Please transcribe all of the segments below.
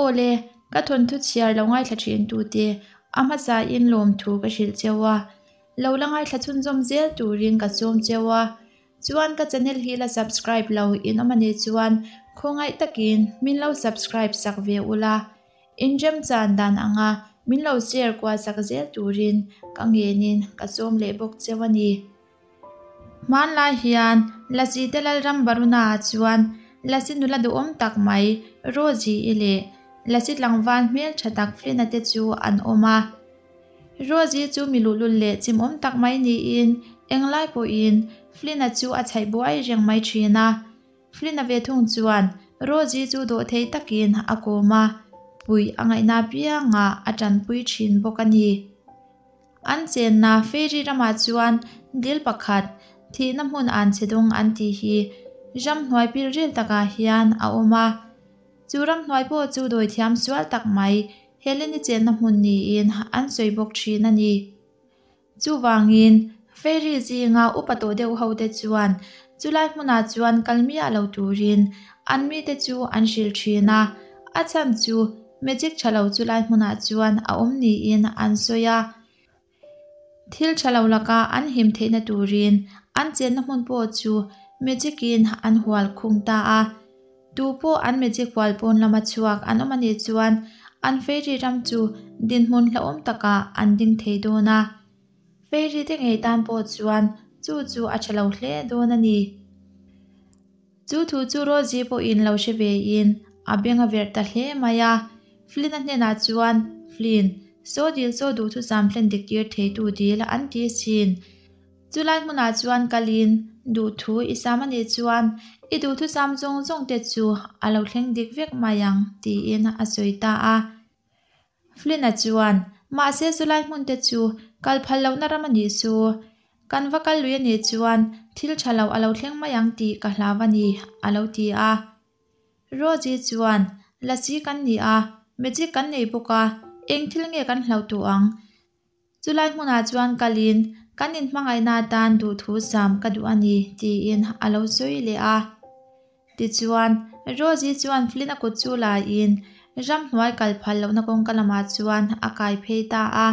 Aw le, ka thawnthu chhiar lo ngaithla thin tute a hmasain lawmthu ka hrilh cheu a, lo la ngaithla chhunzawm zel turin ka sawm cheu a. Chuan ka channel hi la subscribe lo in awm a nih chuan khawngaih takin min lo subscribe sak ve ula, inrem chan dan anga min lo share kual sak zel turin ka ngenin ka sawm leh bawk cheu a ni. Hmanlai hian Lasi te Lalram Baruna ah chuan Lasi nula duhawm tak mai Rosie-i leh Lasi tlangval hmeltha tak Flynn-a te chu an awm a. Rosie chu mi luhlul leh chimawm tak mai niin englai pawhin Flynn-a chu a chhaih buai reng mai thin a. Flynn-a ve thung chuan Rosie chu dawhthei takin a kawm a, puih a ngaihna apiangah a tanpui thin bawk a ni. An chenna Fairy ramah chuan dil pakhat, thihna hmun an chhe dawng an tih hi ramhnuai pilril takah hian a awm a. Chu ramhnuai pawh chu dawithiam sual tak mai Helen-i chenna hmun niin an sawi bawk thin a ni. Chuvangin, Fairy zinga upa tawh deuh ho te chuan chulai hmunah chuan kal miah lo turin an mite chu an hrilh thin a, a chhan chu magic tha lo chulai hmunah chuan a awm niin an sawi a. Thil tha lo laka an him theihna turin an chenna hmun pawh chu magic in an hual khung ta a. Tu pawh an magic hual pawn lama chhuak an awm anih chuan an fairy ram chu dinhmun hlauhawm takah an ding thei dawn a. Fairy te ngei tan pawh chuan chu chu a tha lo hle dawn a ni. Chu thu chu Rosie pawhin lo hre vein a beng a verh ta hle mai a. Flynn-a hnenah chuan, Flynn, saw dil saw duhthusam thlen dik tir theitu dil an ti sin. Chulai hmunah chuan kalin duhthu i sam a nih chuan i duhthusam zawng zawng te chu a lo thleng dik vek mai ang tiin a sawi ta a. Flynn-a chuan, Mahse chulai hmun te chu kal phal lohna ram a nih chu. Kan va kal lui a nih chuan thil tha lo a lo thleng mai ang tih ka hlau a ni, a lo ti a. Rosie chuan, Lasi kan ni a, magic kan nei bawk a, eng thil nge kan hlauh duh ang? Chulai hmunah chuan kalin kan inhmangaihna atan duhthu sam ka duh a ni, tiin a lo sawi leh a. Tichuan, Rosie chuan Flynn-a kut chu laiin ramhnuai kal phal lohna kawngka lamah chuan a kai phei ta a.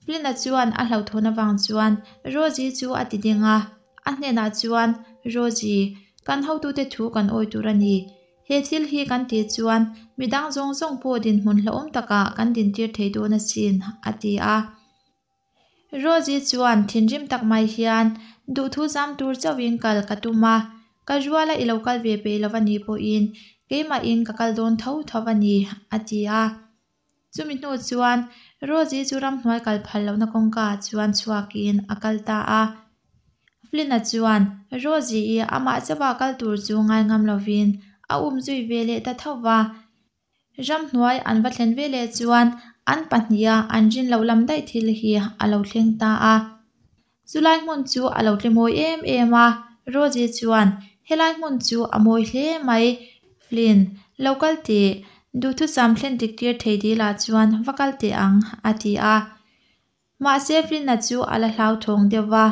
Flynn-a chuan a hlauhthawn avang chuan Rosie chu a ti ding a, a hnenah chuan, Rosie, kan hotute thu kan awi tur a ni. He thil hi kan tih chuan midang zawng zawng pawh dinhmun hlauhawm takah kan dintir thei dawn asin, a ti a. Rosie chuan thinrim tak mai hian duhthu zam tur chauhin kal ka tum a, ka ruala i lo kal ve peih lo a nih pawhin keimahin ka kal dawn tho tho a ni, a ti a. Chumi hnu chuan Rosie chu ramhnuai kal phal lohna kawngka ah chuan chhuakin a kal ta a. Flynn-a chuan Rosie-i amah chauha kal tur chu ngai ngam lovin a um zui ve leh ta tho va. Ramhnuai an va thlen ve leh chuan an pahniha an rin loh lam daih thil hi a lo thleng ta a. Chulai hmun chu a lo tle mawi em em a, Rosie chuan, Helai hmun chu a mawi hle mai, Flynn, lo kal teh, duhthusam thlen dik tir thei dilah chuan va kal teh ang, a ti a. Mahse Flynn-a chu a la hlauthawng deuh va,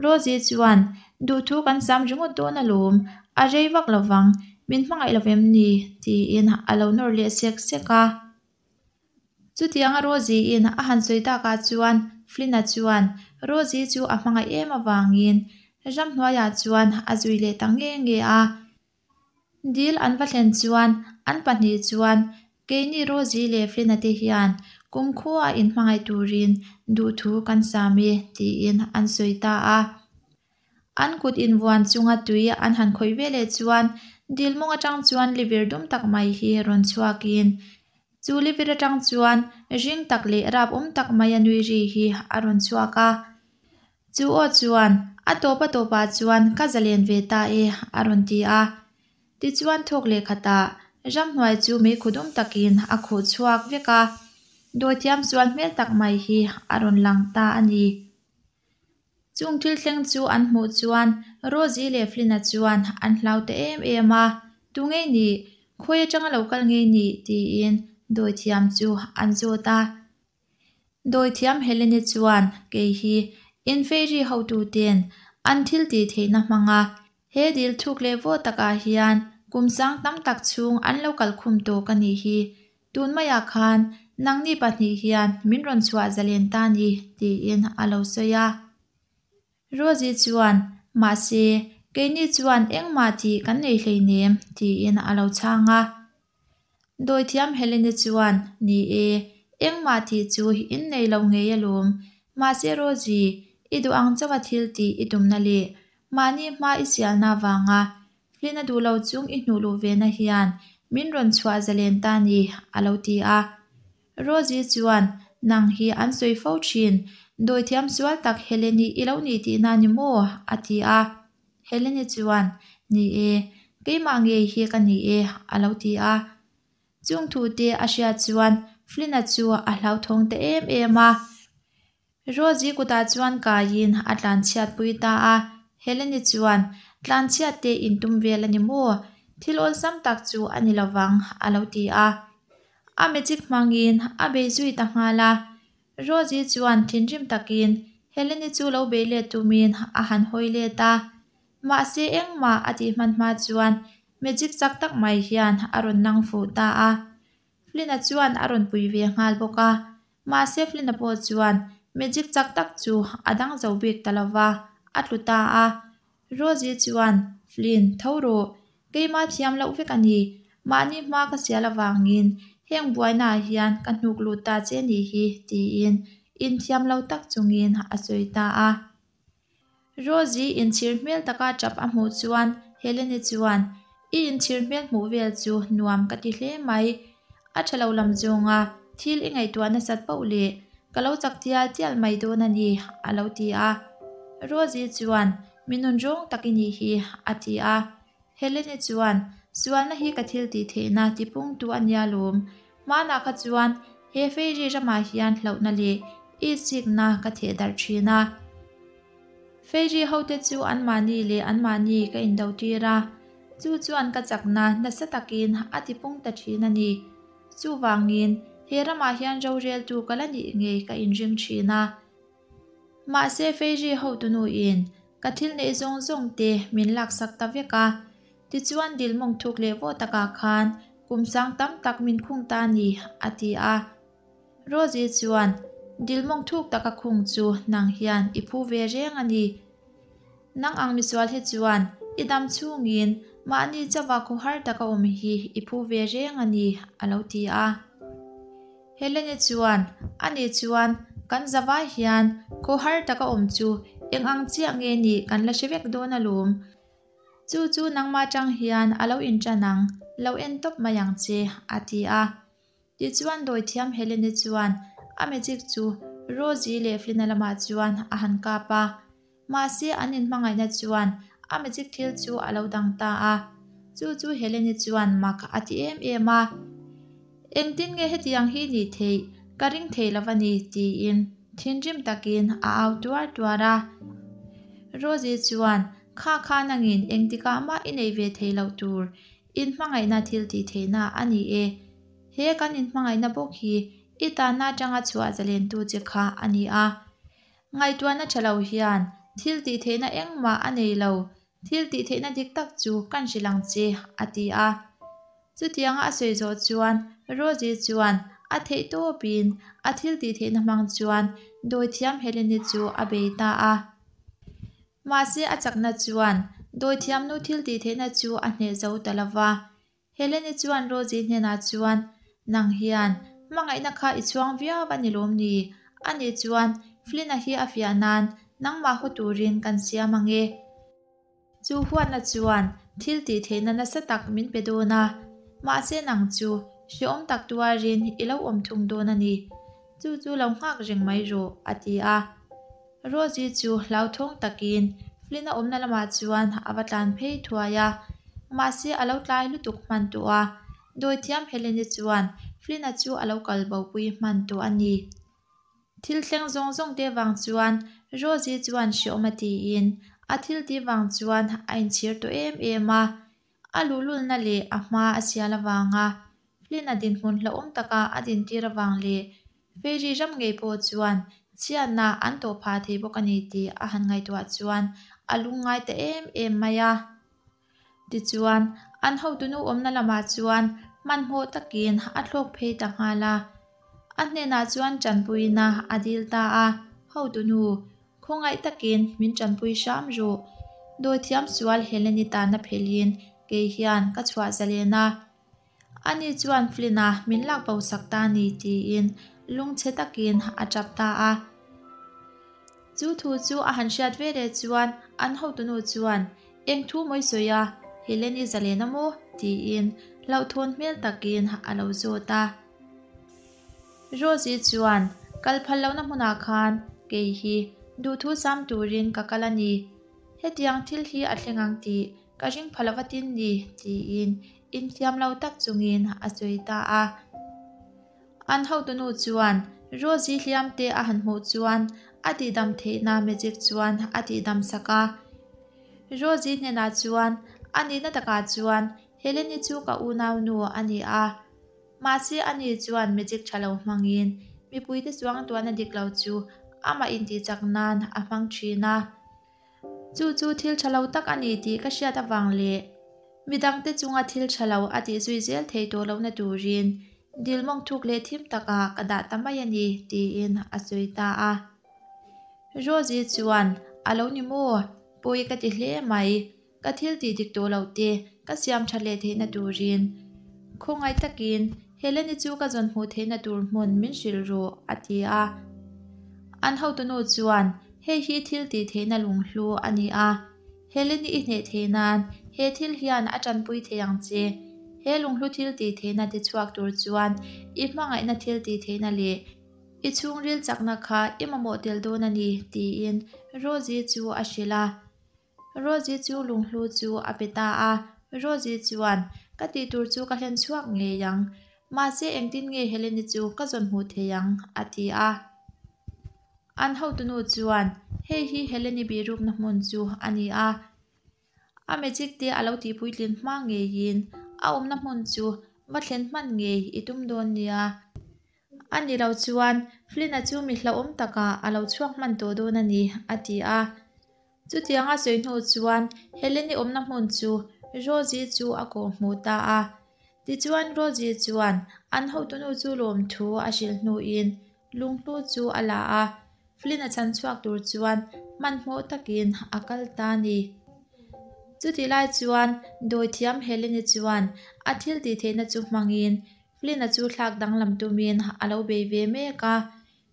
Rosie chuan, Duhthu kan sam ringawt dawn alawm, a rei vak lovang, min hmangaih lovem ni? tiin a lo nawr leh sek sek a. Chutianga Rosie-in a han sawi takah chuan Flynn-a chuan Rosie chu a hmangaih em avangin ramhnuaiah chuan a zui leh ta nge nge a. Dil an va thlen chuan an pahnih chuan keini Rosie leh Flynn-a te hian kumkhua inhmangaih turin duhthu kan sam e tiin an sawi ta a. An kut invuan chunga tui an han khawih ve leh chuan dil mawng atang chuan livir dum tak mai hi rawn chhuakin chu livir atang chuan ring tak leh rap awm tak mai a nui ri hi a rawn chhuak a. Chu aw chuan a tawp a tawpah chuan ka zalen ve ta e a rawn ti a. Tichuan thawk leh khatah ramhnuai chu meikhu dum takin a khuh chhuak vek a, dawithiam sual hmel tak mai hi a rawn lang ta a ni. Chung thil thleng chu an hmuh chuan Rosie leh Flynn-a chuan an hlau ta em em a, Tu ngei nih? Khawi atanga lo kal ngei nih? tiin dawithiam chu an zawt a. Dawithiam Helene chuan kei hi Infairy hotuten an thil tih theihna hmanga he dil thuk leh vaw takah hian kum sang tam tak chhung an lo kal khum tawk a nih hi. Tun maiah khan nangni pahnih hian min rawn chhuah zalen ta ni, tiin a lo sawi a. Rosie chuan, Mahse, keini chuan engmah tih kan nei hleinem, tiin a lo chhang a. Dawithiam Helene chuan, Ni e, engmah tih chu in nei lo ngei alawm. Mahse Rosie, i duh ang chauha thil tih i tumna leh mahni hma i sialna avanga Flynn a duh lo chung i hnuh luh vena hian min rawn chhuah zalen ta ni, a lo ti a. Rosie chuan, Nang hi an sawi fo thin, dawithiam sual tak Helene i lo nih tihna ni maw? a ti a. Helene chuan, Ni e, keimah ngei hi ka ni e, a lo ti a. Chung thute a hriat chuan Flynn-a chu a hlauthawng ta em em a. Rosie kutah chuan kaiin a tlanchhiat pui ta a. Helene chuan, Tlanchhiat te in tum vel a ni maw? Thil awlsam tak chu a ni lovang, a lo ti a. A magic hmangin a bei zui ta nghal a. Rosie chuan thinrim takin Helene chu lo bei let tumin a han hawi let a. Mahse engmah a tih hman hma chuan magic chak tak mai hian a rawn nang fuh ta a. Flynn-a chuan a rawn pui ve nghal bawk a. Mahse Flynn-a pawh chuan magic chak tak chu a dang zo bik ta lo va, a tlu ta a. Rosie chuan, Flynn, tho rawh. Keimah thiam loh vek a ni. Mahni hma ka sial avangin heng buainaah hian ka hnuk lut ta che nih hi, tiin inthiam lo tak chungin a sawi ta a. Rosie inchhir hmel taka tap a hmuh chuan Helene chuan, I inchhir hmel hmuh vel chu nuam ka ti hle mai. A tha lo lam zawnga thil i ngaihtuah nasat poh leh ka lo chak tial tial mai dawn a ni, a lo ti a. Rosie chuan, Mi nun rawng tak i nih hi, a ti a. Helene chuan, Sualna hi ka thil tih theihna tipungtu a nia lawm. Hmanah kha chuan he Fairy ramah hian hlauhna leh itsikna ka theh darh thin a. Fairy hote chu anmahni leh anmahni ka indo tir a, chu chuan ka chakna nasa takin a tipung ta thin a ni. Chuvangin he ramah hian roreltu ka la nih ngei ka inring thin a. Mahse Fairy hotunuin ka thil neih zawng zawng te min laksak ta vek a. Tichuan dil mawng thuk leh vawh takah khan kum sang tam tak min khung ta a ni, a ti a. Rosie chuan, Dil mawng thuk taka khung chu nang hian i phu ve reng a ni. Nang ang misual hi chuan i dam chhungin mahni chauha khawhar taka awm hi i phu ve reng a ni, a lo ti a. Helene chuan, Ani chuan kan zavai hian khawhar taka awm chu eng ang chiah nge nih kan la hre vek dawn alawm. Chu chu nangmah tang hian a lo inṭan ang, lo en tawp mai ang che, a ti a. Tichuan dawithiam Helene chuan a magic chu Rosie leh Flynn-a lamah chuan a han kap a. Mahse an inhmangaihna chuan a magic thil chu a lo dang ta a. Chu chu Helene chuan mak a ti em em a. Engtin nge hetiang hi nih theih ka ring thei lo a ni, tiin thinrim takin a au tuar tuar a. Rosie chuan Kha kha nangin engtikah mah i nei ve thei loh tur inhmangaihna thil tih theihna a ni e. He kan inhmangaihna bawk hi i tanna atanga chhuah zalentu che kha a ni a. Ngaihtuahna tha lo hian thil tih theihna engmah a nei lo, thil tih theihna dik tak chu kan hrilh ang che, a ti a. Chutianga a sawi zawh chuan Rosie chuan a theih tawpin a thil tih theihna hmang chuan dawithiam Helene chu a bei ta a. Mahse a chakna chuan dawithiamnu thil tih theihna chu a hneh zo ta lo va. Helene chuan Rosie hnenah chuan, Nang hian hmangaihna kha i chhuang viau a ni lawm ni? Ani chuan Flynn-a hi a fiah nan nangmah haw turin kan siam ang e. Chu huatna chuan thil tih theihna nasa tak min pe dawn a, mahse nang chu hrehawm tak tuarin i lo awm thung dawn a ni. Chu chu lo nghak reng mai rawh, a ti a. Rosie chu hlauthawng takin Flynn-a awmna lamah chuan a va tlan phei thuai a, mahse a lo tlai lutuk hman tawh a. Dawithiam Helene chuan Flynn-a chu a lo kal bopui hman tawh a ni. Thil thleng zawng zawng te vang chuan Rosie chuan hreawm a tiin a thil tih vang chuan a inchhir tawh em em a. A luhlulna leh a hma a sial avanga Flynn-a dinhmun hlauhawm taka a dintir avang leh Fairy ram ngei pawh chuan chhiatna an tawh phah thei bawk a ni tih a han ngaihtuah chuan a lungngai ta em em mai a. Tichuan, an hotunu awmna lamah chuan hmanhmawh takin a thlawk phei ta nghal a. A hnenah chuan tanpuina a dil ta a, Hotunu, khawngaih takin min tanpui hram rawh. Dawithiam sual Heleni tana phelhin kei hian ka chhuah zalen a. Ani chuan Flynn-a min lak bo sak ta ni tiin lungchhe takin a tap ta a. Chu thu chu a han hriat ve leh chuan an hotunu chuan, Eng thu mawi sawi a, Helen i zalen a maw? tiin hlauhthawn hmel takin a lo zawt a. Rosie chuan, Kal phal lohna hmunah khan kei hi duhthu sam turin ka kal a ni. Hetiang thil hi a thleng ang tih ka ring pha lova tin ni, tiin inthiam lo tak chungin a sawi ta a. An hotunu chuan Rosie hliam te a han hmuh chuan a tihdam theihna magic chuan a tihdam sak a. Rosie hnenah chuan, A nihna takah chuan Heleni chu ka unaunu a ni a. Mahse ani chuan magic tha lo hmangin mipuite chuangtuahna dik lo chu amah intihchak nan a hmang thin a. Chu chu thil tha lo tak a ni tih ka hriat avang leh midangte chunga thil tha lo a tih zui zel thei tawh lohna turin dil mawng thuk leh thim takah ka dah ta mai a ni tiin a sawi ta a. Rosie chuan, A lo ni maw? Pawi ka ti hle mai. Ka thil tih dik tawh loh te ka siam that leh theihna turin khawngaih takin Heleni chu ka zawn hmuh theihna tur hmun min hrilh rawh, a ti a. An hotunu chuan, Hei hi thil tih theihna lunghlu a ni a, Heleni i hneh theih nan he thil hian a tanpui thei ang che. He lunghlu thil tih theihna ti chhuak tur chuan i hmangaihna thil tih theihna leh i chhungril chakna kha i mamawh tel dawn a ni, tiin Rosie chu a hrilh a. Rosie chu lunghlu chu a pe ta a, Rosie chuan, Ka tih tur chu ka hlen chhuak ngei ang. Mahse engtin nge Heleni chu ka zawn hmuh thei ang? a ti a. An hotunu chuan, Hei hi Heleni bihrukna hmun chu a ni a. A magic te a lo tihpuitlin hma ngeiin a awmna hmun chu va thlen hman ngei i tum dawn nia. A ni lo chuan Flynn-a chu mi hlauhawm takah a lo chhuak hman tawh dawn a ni, a ti a. Chutiang a sawi hnu chuan Heleni awmna hmun chu Rosie chu a kawh hmuh ta a. Tichuan Rosie chuan an hotunu chu lawmthu a hrilh hnuin lunghlu chu a la a, Flynn-a chhan chhuak tur chuan hmanhmawh takin a kal ta a ni. Chutih lai chuan dawithiam Heleni chuan a thil tih theihna chu hmangin Flynn-a chu thlak danglam tumin a lo bei ve mek a.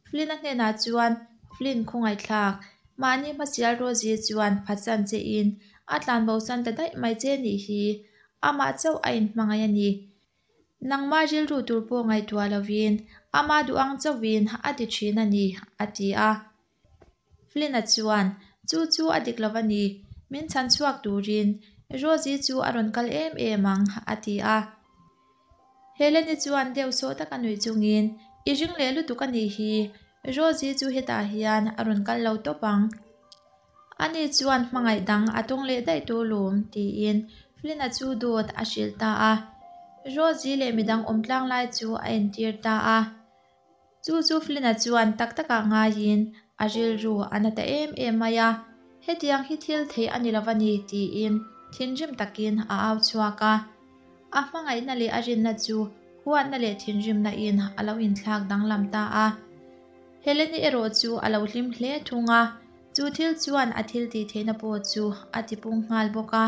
Flynn-a hnenah chuan, Flynn khawngaihthlak, mahni hmasial Rosie chuan phatsan che in a tlanbosan ta daih mai che nih hi, amah chauh a inhmangaih a ni. Nangmah rilru tur pawh ngaihtuah lovin amah duh ang chauhin a ti thin a ni, a ti a. Flynn-a chuan, Chu chu a dik lo a ni, min chhan chhuak turin Rosie chu a rawn kal em em ang, a ti a. Heleni chuan deuh sawh taka nuih chungin, I ring leh lutuk a nih hi, Rosie chu hetah hian a rawn kal lo tawp ang. Ani chuan hmangaih dang a tawng leh daih tawh lawm, tiin Flynn-a chu dawt a hrilh ta a. Rosie leh midang awm tlang lai chu a entir ta a. Chu chu Flynn-a chuan tak takah ngaiin a rilru a na ta em em mai a, hetiang hi thil theih a ni lo va ni tiin thinrim takin a au chhuak a. A hmangaihna leh a rinna chu huatna leh thinrimna in a lo inthlak danglam ta a. Heleni erawh chu a lo hlim hle thung a, chu thil chuan a thil tih theihna pawh chu a tipung nghal bawk a.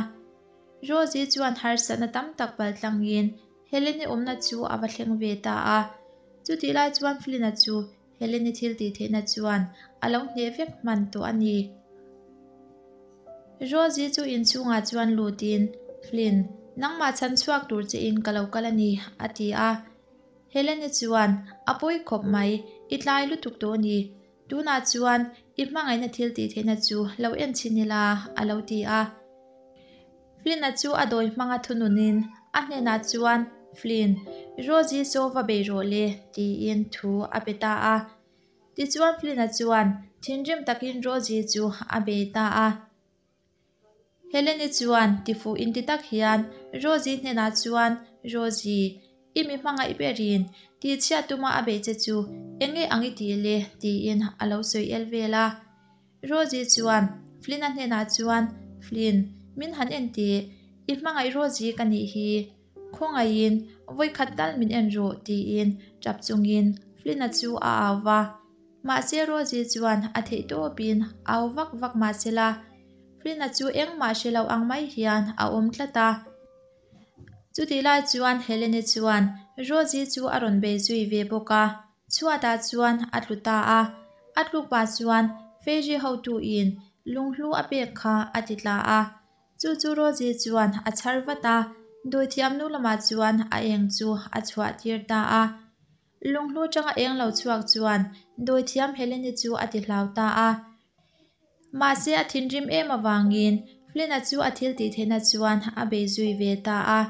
Rosie chuan harsatna tam tak paltlangin Heleni awmna chu a va thleng ve ta a. Chutih lai chuan Flynn-a chu Heleni thil tih theihna chuan a lo hneh vek hman tawh a ni. Rosie chu inchhungah chuan lutin, Flynn, nangmah chhan chhuak tur che in ka lo kal a ni, a ti a. Heleni chuan, A pawi khawp mai, i tlai lutuk tawh a ni. Tunah chuan i hmangaihna thil tih theihna chu lo en chhin ila, a lo ti a. Flynn-a chu a dawi hmanga thununin a hnenah chuan, Flynn, Rosie saw va bei rawh le, tiin thu a pe ta a. Tichuan Flynn-a chuan thinrim takin Rosie chu a bei ta a. Helene-i chuan tifuh inti tak hian Rosie hnenah chuan, Rosie, i mi hmangaih berin tihchhiat tuma a beih che chu eng nge ang i tih le? tiin a lo sawi el vel a. Rosie chuan Flynn-a hnenah chuan, Flynn, min han en teh, i hmangaih Rosie ka nih hi. Khawngaihin vawikhat tal min en rawh tiin tap chungin Flynn-a chu a au va. Mahse Rosie chuan a theih tawpin au vak vak mah sela, Flynn-a chu engmah hre lo ang mai hian a awm tlat a. Chutih lai chuan Helene chuan Rosie chu a rawn bei zui ve bawk a, chhuatah chuan a tlu ta a. A tluk pah chuan Fairy hotuin lunghlu a pek kha a ti tla a. Chu chu Rosie chuan a chhar vat a, dawithiam nu lamah chuan a eng chu a chhuah tir ta a. Lunghlu tanga eng lo chhuak chuan dawithiam Helene chu a ti hlau ta a. Mahse a thinrim em avangin Flynn-a chu a thil tih theihna chuan a bei zui ve ta a.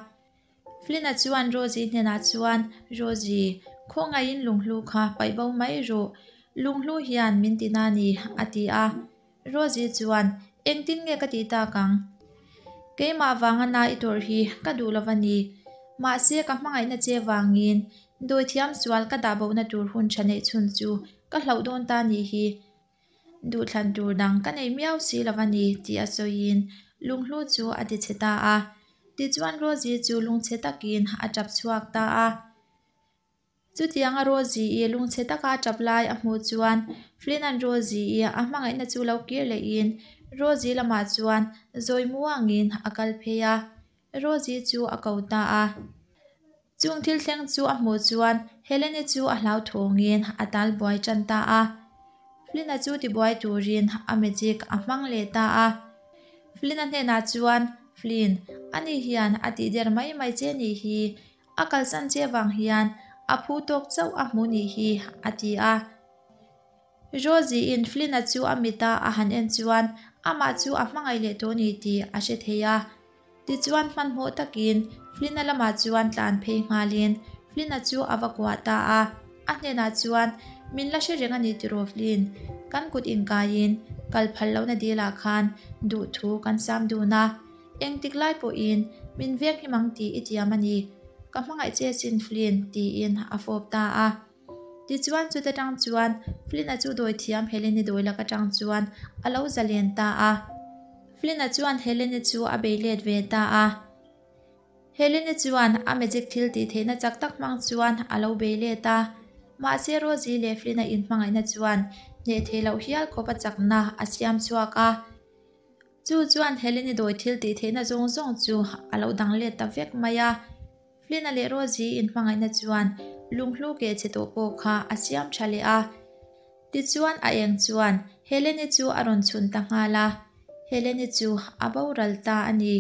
Flynn-a chuan Rosie hnenah chuan, Rosie, khawngaihin lunghlu kha paih bo mai rawh. Lunghlu hian min ti na ni, a ti a. Rosie chuan, Engtin nge ka tih tak ang? Keimah vanga na i tawrh hi ka duh lo va ni. Mahse ka hmangaihna che vangin dawithiam sual ka dah bohna tur hun tha neih chhun chu ka hlauh dawn ta nih hi. Duhthlan tur dang ka nei miau si lo a ni tih a sawiin lunghlu chu a ti chhe ta a. Tichuan Rosie chu lungchhe takin a tap chhuak ta a. Chutianga Rosie-i lungchhe taka a tap lai a hmuh chuan Flynn-a'n Rosie-i a hmangaihna chu lo kir lehin Rosie lamah chuan zawi muangin a kal phei a. Rosie chu a ko ta a. Chung thil thleng chu a hmuh chuan Helene chu a hlauthawngin a tal buai tan ta a. Flynn-a chu tibuai turin a magic a hmang leh ta a. Flynn-a hnenah chuan, Flynn, ani hian a tihder mai mai che nih hi. A kalsan che vang hian a phu tawk chauh a hmu nih hi, a ti a. Rosie-in Flynn-a chu a mita a han en chuan amah chu a hmangaih leh tawh ni tih a hre thei a. Tichuan hmanhmawh takin Flynn-a lamah chuan tlan phei nghalin Flynn-a chu a va kuah ta a. A hnenah chuan, Min la hre reng a ni tiraw Flynn? Kan kut inkaiin kal phal lohna dilah khan duhthu kan sam dun a. Engtik lai pawhin min veng him ang tih i tiam a ni. Ka hmangaih che sin Flynn, tiin a fawp ta a. Tichuan chuta tang chuan Flynn-a chu dawithiam Helene-i dawi lak atang chuan a lo zalen ta a. Flynn-a chuan Helene-i chu a bei let ve ta a. Helene-i chuan a magic thil tih theihna chak tak hmang chuan a lo bei let a. Mahse Rosie leh Flynn-a inhmangaihna chuan hneh theih loh hial khawp a chakna a siam chhuak a. Chu chuan Helene-i dawi thil tih theihna zawng zawng chu a lo dang let ta vek mai a. Flynn-a leh Rosie inhmangaihna chuan lunghlu keh chhe tawh pawh kha a siam tha leh a. Tichuan a eng chuan Helene-i chu a rawn chhun ta nghal a, Helene-i chu a boral ta a ni.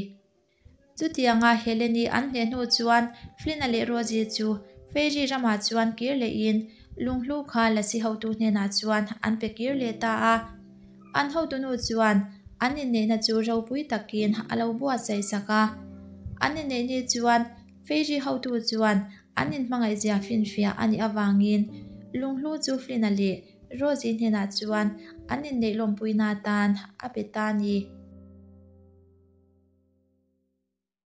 Chutianga Helene-i an hneh hnu chuan Flynn-a leh Rosie chu Fairy ramah chuan kir lehin lunghlu kha lasi hotu hnenah chuan an pe kir leh ta a. An hotunu chuan an inneihna chu ropui takin a lo buatsaih sak a. An inneih ni chuan Fairy hotu chuan an inhmangaihzia finfiah a nih avangin lunghlu chu Flynn-a leh Rosie hnenah chuan an inneih lawmpuina atan a pe ta a ni.